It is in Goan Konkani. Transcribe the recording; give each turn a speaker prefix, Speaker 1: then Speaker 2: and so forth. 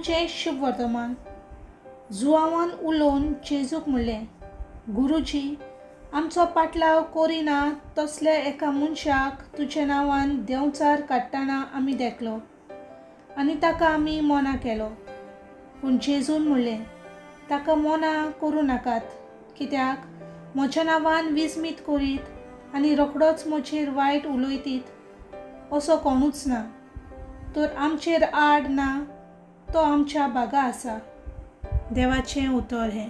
Speaker 1: प्रभूचें शुभ वर्तमान. जुआंवान उलोवन जेजूक म्हणलें, गुरुजी, आमचो पाटलाव कोरिना तसल्या एका मनशाक तुज्या नांवान देंवचार काडटना आमी देखलो आनी ताका आमी मना केलो. पूण जेजून म्हणलें, ताका मना करूं नाकात, कित्याक म्हज्या नांवान विजमीत करीत आनी रोखडोच म्हजेर वायट उलयतीत असो कोणूच ना, तर आमचेर आड ना तो आमच्या बागा आसा. देवाचें उतर हें.